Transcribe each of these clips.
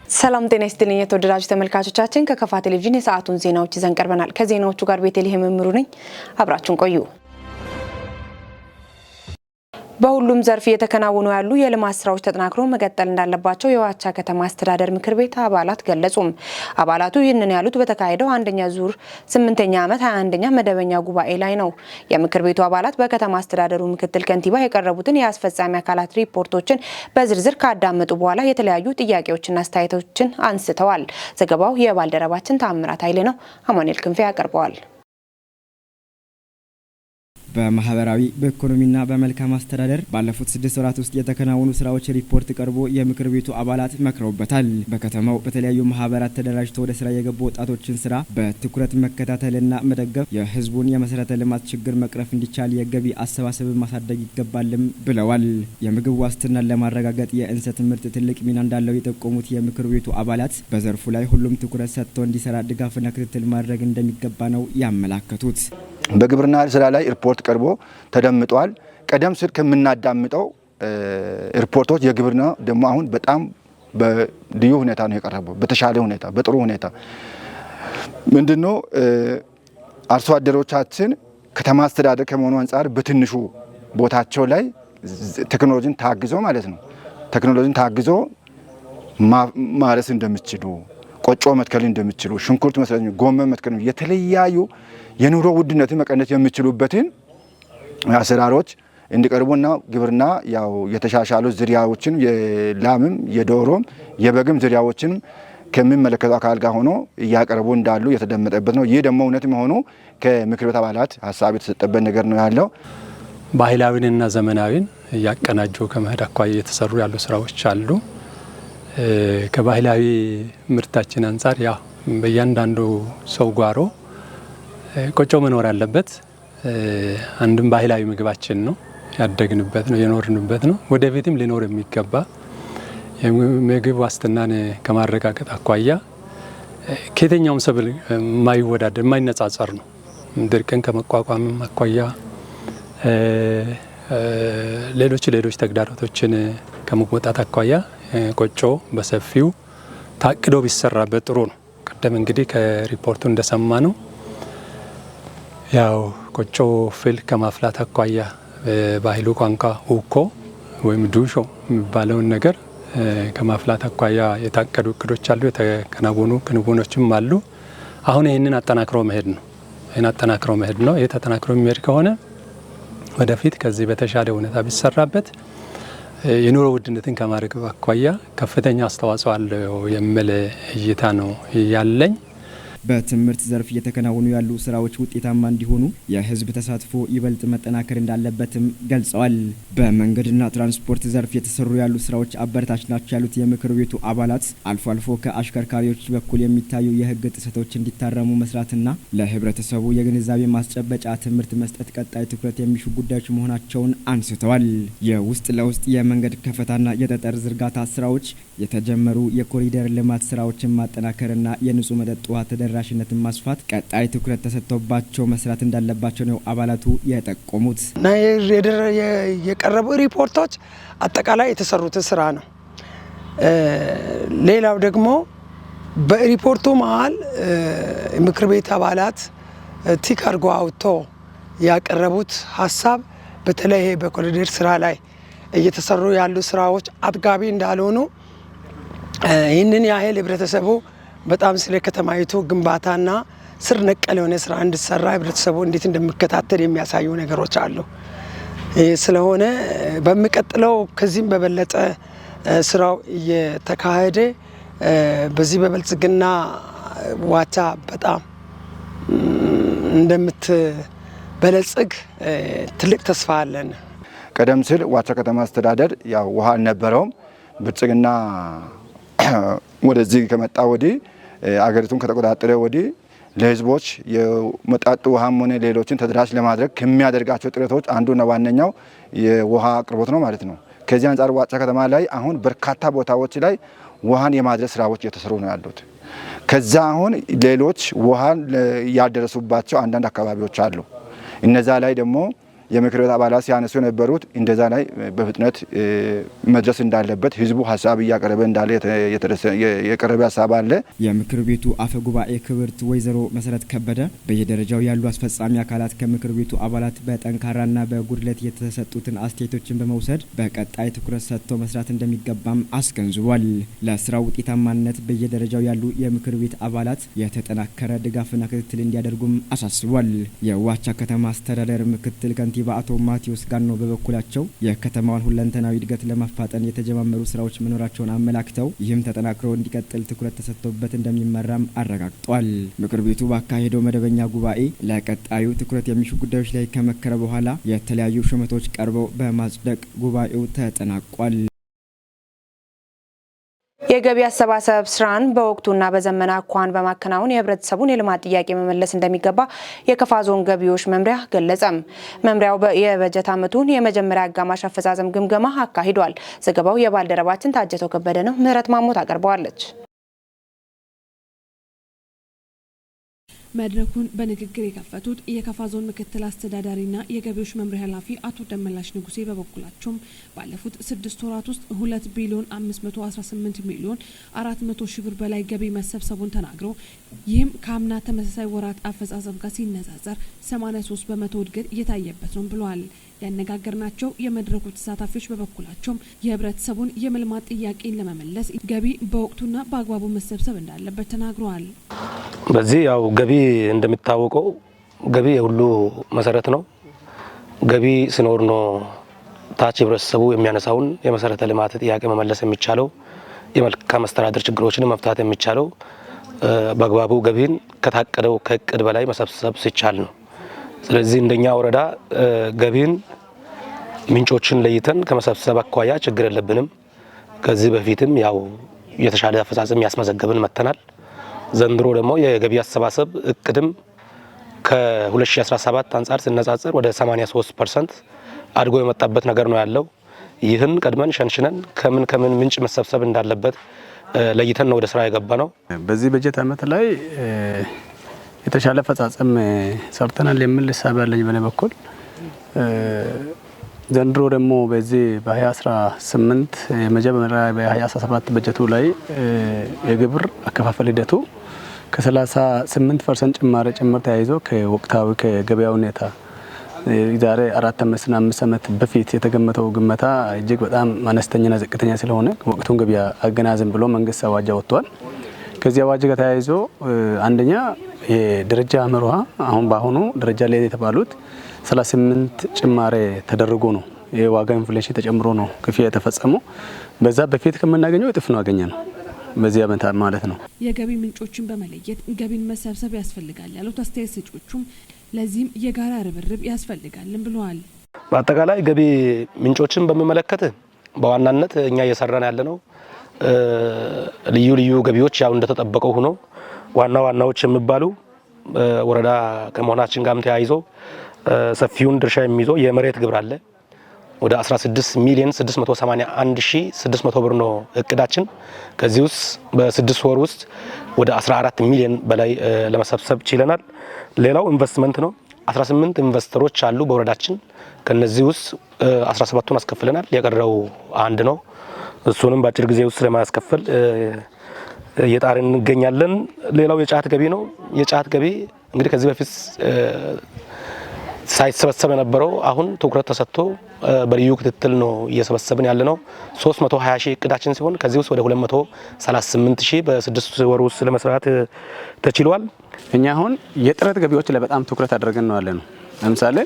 ሰላም ጤና ይስጥልኝ የተወደዳችሁ ተመልካቾቻችን፣ ከከፋ ቴሌቪዥን የሰዓቱን ዜናዎች ይዘን ቀርበናል። ከዜናዎቹ ጋር ቤተልሔም እምሩ ነኝ። አብራችሁን ቆዩ። በሁሉም ዘርፍ እየተከናወኑ ያሉ የልማት ስራዎች ተጠናክሮ መቀጠል እንዳለባቸው የዋቻ ከተማ አስተዳደር ምክር ቤት አባላት ገለጹም። አባላቱ ይህንን ያሉት በተካሄደው አንደኛ ዙር 8ኛ ዓመት 21ኛ መደበኛ ጉባኤ ላይ ነው። የምክር ቤቱ አባላት በከተማ አስተዳደሩ ምክትል ከንቲባ የቀረቡትን የአስፈጻሚ አካላት ሪፖርቶችን በዝርዝር ካዳመጡ በኋላ የተለያዩ ጥያቄዎችና አስተያየቶችን አንስተዋል። ዘገባው የባልደረባችን ታምራት ኃይሌ ነው። አማኑኤል ክንፌ ያቀርበዋል። በማህበራዊ፣ በኢኮኖሚና በመልካም አስተዳደር ባለፉት 6 ወራት ውስጥ የተከናወኑ ስራዎች ሪፖርት ቀርቦ የምክር ቤቱ አባላት መክረውበታል። በከተማው በተለያዩ ማህበራት ተደራጅተው ወደ ስራ የገቡ ወጣቶችን ስራ በትኩረት መከታተልና መደገፍ፣ የህዝቡን የመሰረተ ልማት ችግር መቅረፍ እንዲቻል የገቢ አሰባሰብን ማሳደግ ይገባልም ብለዋል። የምግብ ዋስትናን ለማረጋገጥ የእንሰት ምርት ትልቅ ሚና እንዳለው የጠቆሙት የምክር ቤቱ አባላት በዘርፉ ላይ ሁሉም ትኩረት ሰጥቶ እንዲሰራ ድጋፍና ክትትል ማድረግ እንደሚገባ ነው ያመላከቱት። በግብርና ስራ ላይ ሪፖርት ቀርቦ ተደምጧል። ቀደም ሲል ከምናዳምጠው ሪፖርቶች የግብርና ደግሞ አሁን በጣም በልዩ ሁኔታ ነው የቀረበው። በተሻለ ሁኔታ፣ በጥሩ ሁኔታ። ምንድነው፣ አርሶ አደሮቻችን ከተማ አስተዳደር ከመሆኑ አንጻር በትንሹ ቦታቸው ላይ ቴክኖሎጂን ታግዞ ማለት ነው፣ ቴክኖሎጂን ታግዞ ማረስ እንደሚችሉ፣ ቆጮ መትከል እንደሚችሉ፣ ሽንኩርት መስራት፣ ጎመን መትከል፣ የተለያዩ የኑሮ ውድነትን መቀነስ የሚችሉበትን አሰራሮች እንዲቀርቡና ግብርና ያው የተሻሻሉ ዝርያዎችን የላምም የዶሮም የበግም ዝርያዎችን ከሚመለከተው አካል ጋር ሆኖ እያቀረቡ እንዳሉ የተደመጠበት ነው። ይህ ደግሞ እውነት መሆኑ ከምክር ቤት አባላት ሀሳብ የተሰጠበት ነገር ነው ያለው። ባህላዊንና ዘመናዊን እያቀናጁ ከመሄድ አኳያ እየተሰሩ ያሉ ስራዎች አሉ። ከባህላዊ ምርታችን አንጻር ያው በእያንዳንዱ ሰው ጓሮ ቆጮ መኖር አለበት። አንድም ባህላዊ ምግባችን ነው፣ ያደግንበት ነው፣ የኖርንበት ነው። ወደፊትም ሊኖር የሚገባ፣ የምግብ ዋስትናን ከማረጋገጥ አኳያ ከየትኛውም ሰብል የማይወዳደር፣ የማይነጻጸር ነው። ድርቅን ከመቋቋም አኳያ፣ ሌሎች ሌሎች ተግዳሮቶችን ከመወጣት አኳያ ቆጮ በሰፊው ታቅዶ ቢሰራበት ጥሩ ነው። ቀደም እንግዲህ ከሪፖርቱ እንደሰማነው ያው ቆጮ ፍል ከማፍላት አኳያ ባህሉ ቋንቋ ውኮ ወይም ዱሾ የሚባለውን ነገር ከማፍላት አኳያ የታቀዱ እቅዶች አሉ፣ የተከናወኑ ክንውኖችም አሉ። አሁን ይህንን አጠናክሮ መሄድ ነው። ይህን አጠናክሮ መሄድ ነው። ይህ ተጠናክሮ የሚሄድ ከሆነ ወደፊት ከዚህ በተሻለ ሁኔታ ቢሰራበት የኑሮ ውድነትን ከማርገብ አኳያ ከፍተኛ አስተዋጽኦ አለው የሚል እይታ ነው ያለኝ። በትምህርት ዘርፍ እየተከናወኑ ያሉ ስራዎች ውጤታማ እንዲሆኑ የህዝብ ተሳትፎ ይበልጥ መጠናከር እንዳለበትም ገልጸዋል። በመንገድና ትራንስፖርት ዘርፍ የተሰሩ ያሉ ስራዎች አበረታች ናቸው ያሉት የምክር ቤቱ አባላት አልፎ አልፎ ከአሽከርካሪዎች በኩል የሚታዩ የህግ ጥሰቶች እንዲታረሙ መስራትና ለህብረተሰቡ የግንዛቤ ማስጨበጫ ትምህርት መስጠት ቀጣይ ትኩረት የሚሹ ጉዳዮች መሆናቸውን አንስተዋል። የውስጥ ለውስጥ የመንገድ ከፈታና የጠጠር ዝርጋታ ስራዎች፣ የተጀመሩ የኮሪደር ልማት ስራዎችን ማጠናከርና የንጹህ መጠጥ ውሃ ተደራሽነትን ማስፋት ቀጣይ ትኩረት ተሰጥቶባቸው መስራት እንዳለባቸው ነው አባላቱ የጠቆሙት። እና የቀረቡ ሪፖርቶች አጠቃላይ የተሰሩትን ስራ ነው። ሌላው ደግሞ በሪፖርቱ መሀል ምክር ቤት አባላት tick አድርጎ አውጥቶ ያቀረቡት ሀሳብ በተለይ ይሄ በኮሪደር ስራ ላይ እየተሰሩ ያሉ ስራዎች አጥጋቢ እንዳልሆኑ፣ ይህንን ያህል ህብረተሰቡ በጣም ስለ ከተማይቱ ግንባታና ስር ነቀል የሆነ ስራ እንዲሰራ ህብረተሰቡ እንዴት እንደሚከታተል የሚያሳዩ ነገሮች አሉ። ይህ ስለሆነ በሚቀጥለው ከዚህም በበለጠ ስራው እየተካሄደ በዚህ በብልጽግና ዋቻ በጣም እንደምትበለጽግ ትልቅ ተስፋ አለን። ቀደም ሲል ዋቻ ከተማ አስተዳደር ያው ውሃ አልነበረውም። ብልጽግና ወደዚህ ከመጣ ወዲህ፣ አገሪቱን ከተቆጣጠረ ወዲህ ለህዝቦች የመጠጥ ውሃም ሆነ ሌሎችን ተደራሽ ለማድረግ ከሚያደርጋቸው ጥረቶች አንዱና ዋነኛው የውሃ አቅርቦት ነው ማለት ነው። ከዚህ አንጻር ዋቻ ከተማ ላይ አሁን በርካታ ቦታዎች ላይ ውሃን የማድረስ ስራዎች እየተሰሩ ነው ያሉት። ከዛ አሁን ሌሎች ውሃን ያልደረሱባቸው አንዳንድ አካባቢዎች አሉ። እነዛ ላይ ደግሞ የምክር ቤት አባላት ሲያነሱ የነበሩት እንደዛ ላይ በፍጥነት መድረስ እንዳለበት ህዝቡ ሀሳብ እያቀረበ እንዳለ የቀረበ ሀሳብ አለ። የምክር ቤቱ አፈ ጉባኤ ክብርት ወይዘሮ መሰረት ከበደ በየደረጃው ያሉ አስፈጻሚ አካላት ከምክር ቤቱ አባላት በጠንካራና በጉድለት የተሰጡትን አስተያየቶችን በመውሰድ በቀጣይ ትኩረት ሰጥቶ መስራት እንደሚገባም አስገንዝቧል። ለስራው ውጤታማነት በየደረጃው ያሉ የምክር ቤት አባላት የተጠናከረ ድጋፍና ክትትል እንዲያደርጉም አሳስቧል። የዋቻ ከተማ አስተዳደር ምክትል ከንቲባ አቶ ማቴዎስ ጋኖ በበኩላቸው የከተማዋን ሁለንተናዊ እድገት ለማፋጠን የተጀማመሩ ስራዎች መኖራቸውን አመላክተው ይህም ተጠናክሮ እንዲቀጥል ትኩረት ተሰጥቶበት እንደሚመራም አረጋግጧል። ምክር ቤቱ ባካሄደው መደበኛ ጉባኤ ለቀጣዩ ትኩረት የሚሹ ጉዳዮች ላይ ከመከረ በኋላ የተለያዩ ሹመቶች ቀርበው በማጽደቅ ጉባኤው ተጠናቋል። የገቢ አሰባሰብ ስራን በወቅቱና በዘመነ አኳኋን በማከናወን የህብረተሰቡን የልማት ጥያቄ መመለስ እንደሚገባ የከፋ ዞን ገቢዎች መምሪያ ገለጸም። መምሪያው የበጀት ዓመቱን የመጀመሪያ አጋማሽ አፈጻጸም ግምገማ አካሂዷል። ዘገባው የባልደረባችን ታጀተው ከበደ ነው። ምህረት ማሞት አቀርበዋለች። መድረኩን በንግግር የከፈቱት የከፋ ዞን ምክትል አስተዳዳሪና የገቢዎች መምሪያ ኃላፊ አቶ ደመላሽ ንጉሴ በበኩላቸውም ባለፉት 6 ወራት ውስጥ 2 ቢሊዮን 518 ሚሊዮን 400 ሺህ ብር በላይ ገቢ መሰብሰቡን ተናግረው ይህም ከአምና ተመሳሳይ ወራት አፈጻጸም ጋር ሲነጻጸር 83% እድገት እየታየበት ነው ብለዋል። ያነጋገርናቸው የመድረኩ ተሳታፊዎች በበኩላቸውም የህብረተሰቡን የመልማት ጥያቄን ለመመለስ ገቢ በወቅቱና በአግባቡ መሰብሰብ እንዳለበት ተናግረዋል። በዚህ ያው ገቢ እንደሚታወቀው ገቢ የሁሉ መሰረት ነው። ገቢ ሲኖር ነው ታች ህብረተሰቡ የሚያነሳውን የመሰረተ ልማት ጥያቄ መመለስ የሚቻለው፣ የመልካም አስተዳደር ችግሮችን መፍታት የሚቻለው በአግባቡ ገቢን ከታቀደው ከእቅድ በላይ መሰብሰብ ሲቻል ነው። ስለዚህ እንደኛ ወረዳ ገቢን ምንጮችን ለይተን ከመሰብሰብ አኳያ ችግር የለብንም። ከዚህ በፊትም ያው የተሻለ አፈጻጸም ያስመዘገብን መጥተናል። ዘንድሮ ደግሞ የገቢ አሰባሰብ እቅድም ከ2017 አንጻር ሲነጻጸር ወደ 83% አድጎ የመጣበት ነገር ነው ያለው። ይህን ቀድመን ሸንሽነን ከምን ከምን ምንጭ መሰብሰብ እንዳለበት ለይተን ነው ወደ ስራ የገባነው። በዚህ በጀት ዓመት ላይ የተሻለ አፈጻጸም ሰርተናል የሚል እሳቤ አለኝ በእኔ በኩል። ዘንድሮ ደግሞ በዚህ በ2018 የመጀመሪያ በ2017 በጀቱ ላይ የግብር አከፋፈል ሂደቱ ከ38% ጭማሪ ጭምር ተያይዞ ከወቅታዊ ከገበያ ሁኔታ ዛሬ 4 ዓመትና 5 ዓመት በፊት የተገመተው ግመታ እጅግ በጣም አነስተኛና ዝቅተኛ ስለሆነ ወቅቱን ገበያ አገናዝም ብሎ መንግስት አዋጅ አወጥቷል። ከዚህ አዋጅ ጋር ተያይዞ አንደኛ የደረጃ መርሃ አሁን በአሁኑ ደረጃ ላይ የተባሉት 38 ጭማሬ ተደርጎ ነው፣ የዋጋ inflation ተጨምሮ ነው ክፍያ የተፈጸመው። በዛ በፊት ከምናገኘው እጥፍ ነው ያገኘነው በዚህ ዓመት ማለት ነው። የገቢ ምንጮችን በመለየት ገቢን መሰብሰብ ያስፈልጋል ያሉት አስተያየት ሰጪዎቹም ለዚህም የጋራ ርብርብ ያስፈልጋልም ብለዋል። በአጠቃላይ ገቢ ምንጮችን በሚመለከት በዋናነት እኛ እየሰራን ያለነው ልዩ ልዩ ገቢዎች ያው እንደተጠበቀው ሆኖ ዋና ዋናዎች የሚባሉ ወረዳ ከመሆናችን ጋርም ተያይዞ ሰፊውን ድርሻ የሚይዘው የመሬት ግብር አለ። ወደ 16 ሚሊዮን 681 ሺህ 600 ብር ነው እቅዳችን። ከዚህ ውስጥ በ6 ወር ውስጥ ወደ 14 ሚሊዮን በላይ ለመሰብሰብ ችለናል። ሌላው ኢንቨስትመንት ነው። 18 ኢንቨስተሮች አሉ በወረዳችን። ከነዚህ ውስጥ 17ቱን አስከፍለናል። የቀረው አንድ ነው። እሱንም በአጭር ጊዜ ውስጥ ለማስከፈል እየጣርን እንገኛለን። ሌላው የጫት ገቢ ነው። የጫት ገቢ እንግዲህ ከዚህ በፊት ሳይሰበሰብ የነበረው አሁን ትኩረት ተሰጥቶ በልዩ ክትትል ነው እየሰበሰብን ያለነው። 320 ሺህ እቅዳችን ሲሆን ከዚህ ውስጥ ወደ 238 ሺህ በ6 ወር ውስጥ ለመስራት ተችሏል። እኛ አሁን የጥረት ገቢዎች ላይ በጣም ትኩረት አድርገን ነው ያለነው። ለምሳሌ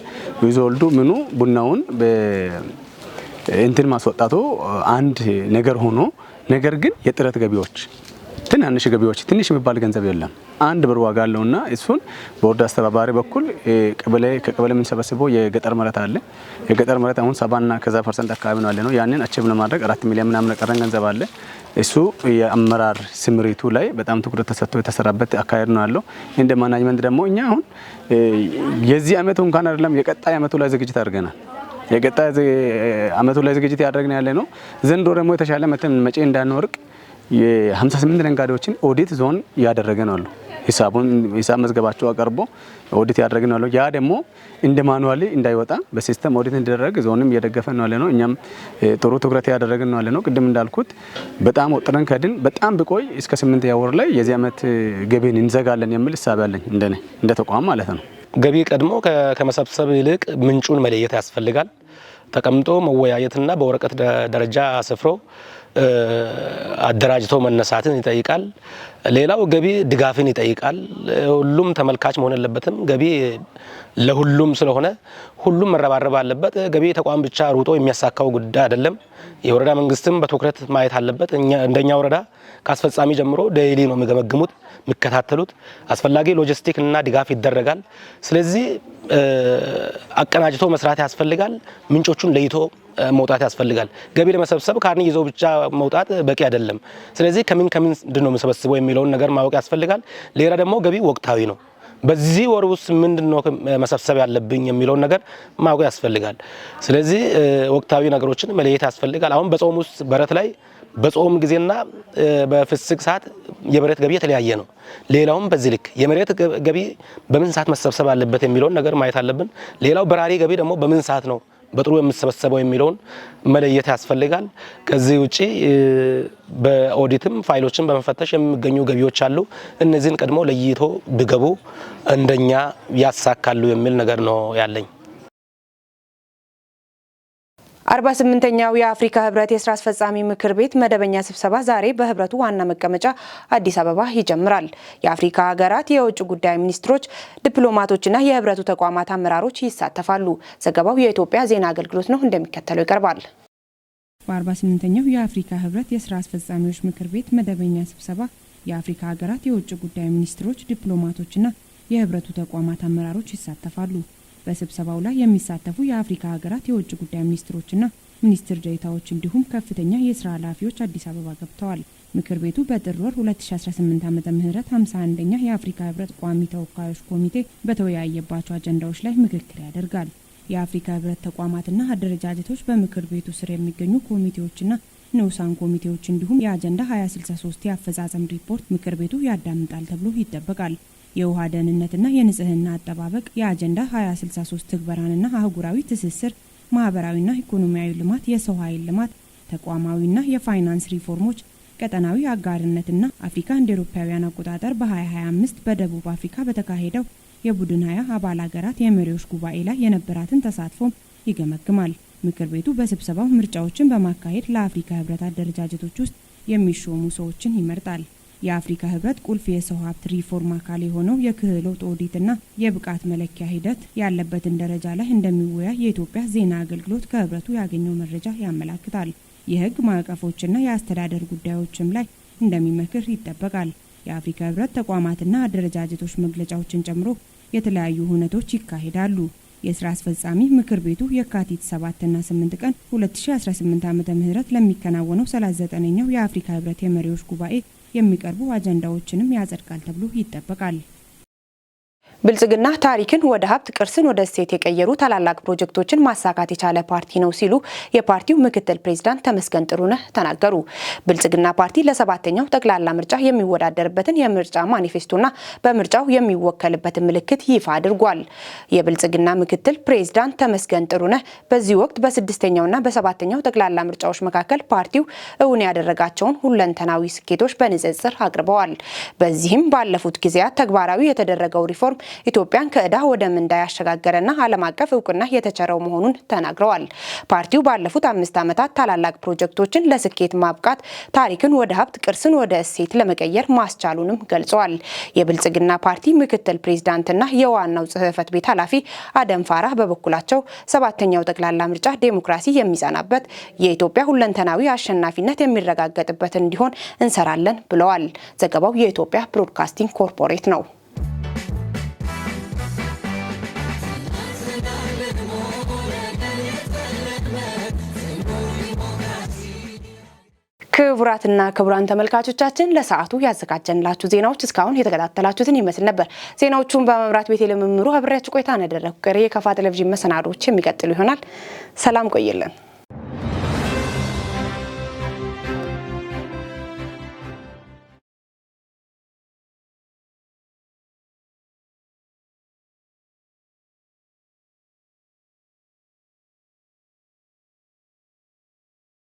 withhold ኡ ምኑ ቡናውን እንትን ማስወጣቱ አንድ ነገር ሆኖ ነገር ግን የጥረት ገቢዎች ትናንሽ ገቢዎች ትንሽ የሚባል ገንዘብ የለም። 1 ብር ዋጋ አለውና እሱን በወረዳ አስተባባሪ በኩል ቀበሌ ከቀበሌ የምንሰበስበው የገጠር መሬት አለ። የገጠር መሬት አሁን 70ና ከዛ percent አካባቢ ነው ያለነው። ያንን achieve ለማድረግ 4 ሚሊዮን ምናምን ቀረን ገንዘብ አለ። እሱ የአመራር ስምሪቱ ላይ በጣም ትኩረት ተሰጥቶ የተሰራበት አካሄድ ነው ያለው። እንደ management ደግሞ እኛ አሁን የዚህ አመቱ እንኳን አይደለም የቀጣይ አመቱ ላይ ዝግጅት አድርገናል። የቀጣይ አመቱ ላይ ዝግጅት ያደረግን ያለ ነው። ዘንድሮ ደግሞ የተሻለ መተን መጪ እንዳንወርቅ የ58 ነጋዴዎችን ኦዲት ዞን እያደረገ ነው አሉ። ሂሳቡን ሂሳብ መዝገባቸው አቀርቦ ኦዲት ያደረግን ነው። ያ ደግሞ እንደ manually እንዳይወጣ በ system ኦዲት እንዲደረግ ዞንም እየደገፈ ነው ያለ ነው። እኛም ጥሩ ትኩረት ያደረግን ነው ያለ ነው። ቅድም እንዳልኩት በጣም ወጥረን ከድን በጣም ብቆይ እስከ 8ኛ ወር ላይ የዚህ ዓመት ገቢን እንዘጋለን የሚል እሳቤ አለኝ እንደኔ እንደ ተቋም ማለት ነው። ገቢ ቀድሞ ከመሰብሰብ ይልቅ ምንጩን መለየት ያስፈልጋል። ተቀምጦ መወያየትና በወረቀት ደረጃ አስፍሮ አደራጅቶ መነሳትን ይጠይቃል። ሌላው ገቢ ድጋፍን ይጠይቃል። ሁሉም ተመልካች መሆን የለበትም። ገቢ ለሁሉም ስለሆነ ሁሉም መረባረብ አለበት። ገቢ ተቋም ብቻ ሩጦ የሚያሳካው ጉዳይ አይደለም። የወረዳ መንግስትም በትኩረት ማየት አለበት። እንደኛ ወረዳ ከአስፈጻሚ ጀምሮ daily ነው የሚገመግሙት፣ የሚከታተሉት። አስፈላጊ ሎጂስቲክ እና ድጋፍ ይደረጋል። ስለዚህ አቀናጅቶ መስራት ያስፈልጋል። ምንጮቹን ለይቶ መውጣት ያስፈልጋል። ገቢ ለመሰብሰብ ካርኒ ይዞ ብቻ መውጣት በቂ አይደለም። ስለዚህ ከምን ከምን ነው የምሰበስበው የሚለውን ነገር ማወቅ ያስፈልጋል። ሌላ ደግሞ ገቢ ወቅታዊ ነው። በዚህ ወር ውስጥ ምንድነው መሰብሰብ ያለብኝ የሚለውን ነገር ማወቅ ያስፈልጋል። ስለዚህ ወቅታዊ ነገሮችን መለየት ያስፈልጋል። አሁን በጾም ውስጥ በረት ላይ በጾም ጊዜና በፍስክ ሰዓት የበረት ገቢ የተለያየ ነው። ሌላውም በዚህ ልክ የመሬት ገቢ በምን ሰዓት መሰብሰብ አለበት የሚለውን ነገር ማየት አለብን። ሌላው በራሪ ገቢ ደግሞ በምን ሰዓት ነው በጥሩ የምሰበሰበው የሚለውን መለየት ያስፈልጋል። ከዚህ ውጪ በኦዲትም ፋይሎችን በመፈተሽ የሚገኙ ገቢዎች አሉ። እነዚህን ቀድሞ ለይቶ ቢገቡ እንደኛ ያሳካሉ የሚል ነገር ነው ያለኝ። 48ኛው የአፍሪካ ህብረት የስራ አስፈጻሚ ምክር ቤት መደበኛ ስብሰባ ዛሬ በህብረቱ ዋና መቀመጫ አዲስ አበባ ይጀምራል። የአፍሪካ ሀገራት የውጭ ጉዳይ ሚኒስትሮች፣ ዲፕሎማቶችና የህብረቱ ተቋማት አመራሮች ይሳተፋሉ። ዘገባው የኢትዮጵያ ዜና አገልግሎት ነው፣ እንደሚከተለው ይቀርባል። በ48ኛው የአፍሪካ ህብረት የስራ አስፈጻሚዎች ምክር ቤት መደበኛ ስብሰባ የአፍሪካ ሀገራት የውጭ ጉዳይ ሚኒስትሮች፣ ዲፕሎማቶችና የህብረቱ ተቋማት አመራሮች ይሳተፋሉ። በስብሰባው ላይ የሚሳተፉ የአፍሪካ ሀገራት የውጭ ጉዳይ ሚኒስትሮችና ሚኒስትር ዴኤታዎች እንዲሁም ከፍተኛ የስራ ኃላፊዎች አዲስ አበባ ገብተዋል። ምክር ቤቱ በጥር ወር 2018 ዓ.ም 51ኛ የአፍሪካ ህብረት ቋሚ ተወካዮች ኮሚቴ በተወያየባቸው አጀንዳዎች ላይ ምክክር ያደርጋል። የአፍሪካ ህብረት ተቋማትና አደረጃጀቶች በምክር ቤቱ ስር የሚገኙ ኮሚቴዎችና ንዑሳን ኮሚቴዎች እንዲሁም የአጀንዳ 2063 የአፈጻጸም ሪፖርት ምክር ቤቱ ያዳምጣል ተብሎ ይጠበቃል። የውሃ ደህንነትና የንጽህና አጠባበቅ፣ የአጀንዳ 2063 ትግበራንና አህጉራዊ ትስስር፣ ማህበራዊና ኢኮኖሚያዊ ልማት፣ የሰው ኃይል ልማት፣ ተቋማዊና የፋይናንስ ሪፎርሞች፣ ቀጠናዊ አጋርነትና አፍሪካ እንደ አውሮፓውያን አቆጣጠር በ2025 በደቡብ አፍሪካ በተካሄደው የቡድን 20 አባል ሀገራት የመሪዎች ጉባኤ ላይ የነበራትን ተሳትፎም ይገመግማል። ምክር ቤቱ በስብሰባው ምርጫዎችን በማካሄድ ለአፍሪካ ህብረት አደረጃጀቶች ውስጥ የሚሾሙ ሰዎችን ይመርጣል። የአፍሪካ ህብረት ቁልፍ የሰው ሀብት ሪፎርም አካል የሆነው የክህሎት ኦዲትና የብቃት መለኪያ ሂደት ያለበትን ደረጃ ላይ እንደሚወያይ የኢትዮጵያ ዜና አገልግሎት ከህብረቱ ያገኘው መረጃ ያመላክታል። የህግ ማዕቀፎችና የአስተዳደር ጉዳዮችም ላይ እንደሚመክር ይጠበቃል። የአፍሪካ ህብረት ተቋማትና አደረጃጀቶች መግለጫዎችን ጨምሮ የተለያዩ ሁነቶች ይካሄዳሉ። የስራ አስፈጻሚ ምክር ቤቱ የካቲት 7ና 8 ቀን 2018 ዓ.ም ለሚከናወነው 39ኛው የአፍሪካ ህብረት የመሪዎች ጉባኤ የሚቀርቡ አጀንዳዎችንም ያጸድቃል ተብሎ ይጠበቃል። ብልጽግና ታሪክን ወደ ሀብት፣ ቅርስን ወደ እሴት የቀየሩ ታላላቅ ፕሮጀክቶችን ማሳካት የቻለ ፓርቲ ነው ሲሉ የፓርቲው ምክትል ፕሬዚዳንት ተመስገን ጥሩነህ ተናገሩ። ብልጽግና ፓርቲ ለሰባተኛው ጠቅላላ ምርጫ የሚወዳደርበትን የምርጫ ማኒፌስቶና በምርጫው የሚወከልበትን ምልክት ይፋ አድርጓል። የብልጽግና ምክትል ፕሬዚዳንት ተመስገን ጥሩነህ በዚህ ወቅት በስድስተኛውና በሰባተኛው ጠቅላላ ምርጫዎች መካከል ፓርቲው እውን ያደረጋቸውን ሁለንተናዊ ስኬቶች በንጽጽር አቅርበዋል። በዚህም ባለፉት ጊዜያት ተግባራዊ የተደረገው ሪፎርም ኢትዮጵያን ከዕዳ ወደ ምንዳ ያሸጋገረና ዓለም አቀፍ እውቅና የተቸረው መሆኑን ተናግረዋል። ፓርቲው ባለፉት 5 ዓመታት ታላላቅ ፕሮጀክቶችን ለስኬት ማብቃት ታሪክን ወደ ሀብት፣ ቅርስን ወደ እሴት ለመቀየር ማስቻሉንም ገልጸዋል። የብልጽግና ፓርቲ ምክትል ፕሬዚዳንትና የዋናው ጽህፈት ቤት ኃላፊ አደም ፋራህ በበኩላቸው ሰባተኛው ጠቅላላ ምርጫ ዴሞክራሲ የሚጸናበት፣ የኢትዮጵያ ሁለንተናዊ አሸናፊነት የሚረጋገጥበት እንዲሆን እንሰራለን ብለዋል። ዘገባው የኢትዮጵያ ብሮድካስቲንግ ኮርፖሬት ነው። ክቡራትና ክቡራን ተመልካቾቻችን ለሰዓቱ ያዘጋጀንላችሁ ዜናዎች እስካሁን የተከታተላችሁትን ይመስል ነበር። ዜናዎቹን በመምራት ቤት ለመምሩ አብሬያችሁ ቆይታ ያደረኩ ቀሪ የካፋ ቴሌቪዥን መሰናዶዎች የሚቀጥሉ ይሆናል። ሰላም ቆይልን።